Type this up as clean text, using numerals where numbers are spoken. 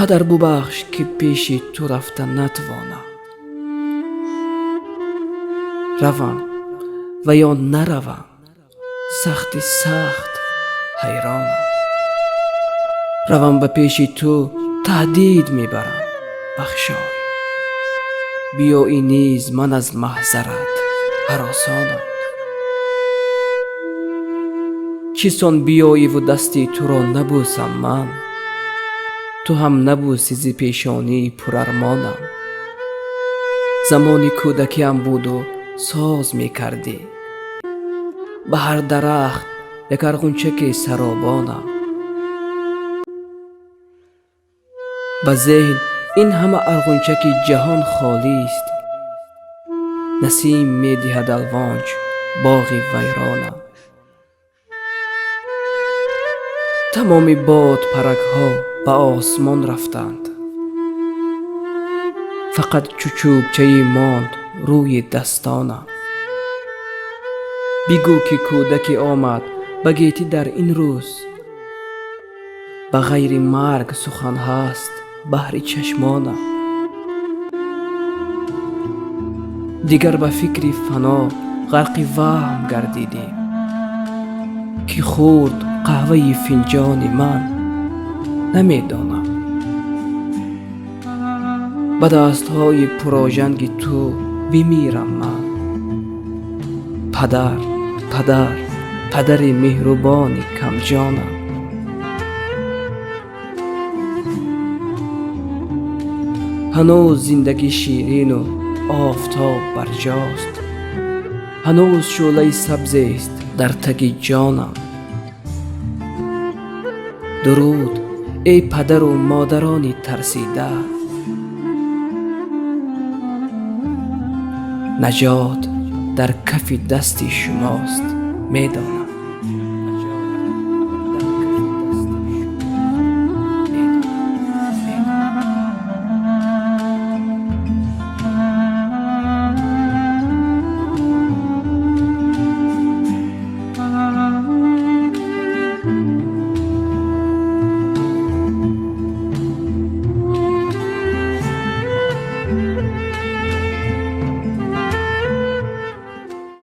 Падар, бубахш, ки пеши ту рафта натвонам. Равам ва ё наравам, сахти сахт ҳайронам. Равам ба пеши ту, таҳдид мебарам, бахшой. Биёӣ низ, ман аз маҳзарат ҳаросонам. Чӣ сон биёиву дасти туро набӯсам ман, ту ҳам набӯсӣ зи пешонии пурармонам. Замони кӯдакиам буду соз мекардӣ, ба ҳар дарахт як арғунчаке саробонам. Ба зеҳн ин ҳама арғунчаки ҷаҳон холист, насим медиҳад алвонҷ боғи вайронам. Тамоми бодпаракҳо ба осмон рафтанд, фақат чучӯбчаи монд рӯи дастонам. Бигӯ, ки кӯдаке омад ба гетӣ дар ин рӯз, ба ғайри марг сухан ҳаст баҳри чашмонам. Дигар ба фикри фано ғарқи ваҳм гардидем, ки хӯрд қаҳваи финҷони ман намедонам. Ба дастҳои пурожанги ту бимирам ман. Падар, падар, падари меҳрубони камҷонам. Ҳанӯз зиндагӣ ширину офтоб барҷост, ҳанӯз шӯълаи сабзест дар таги ҷонам. Дуруд, эй падару модарони тарсида, наҷот дар кафи дасти шумост, медонам.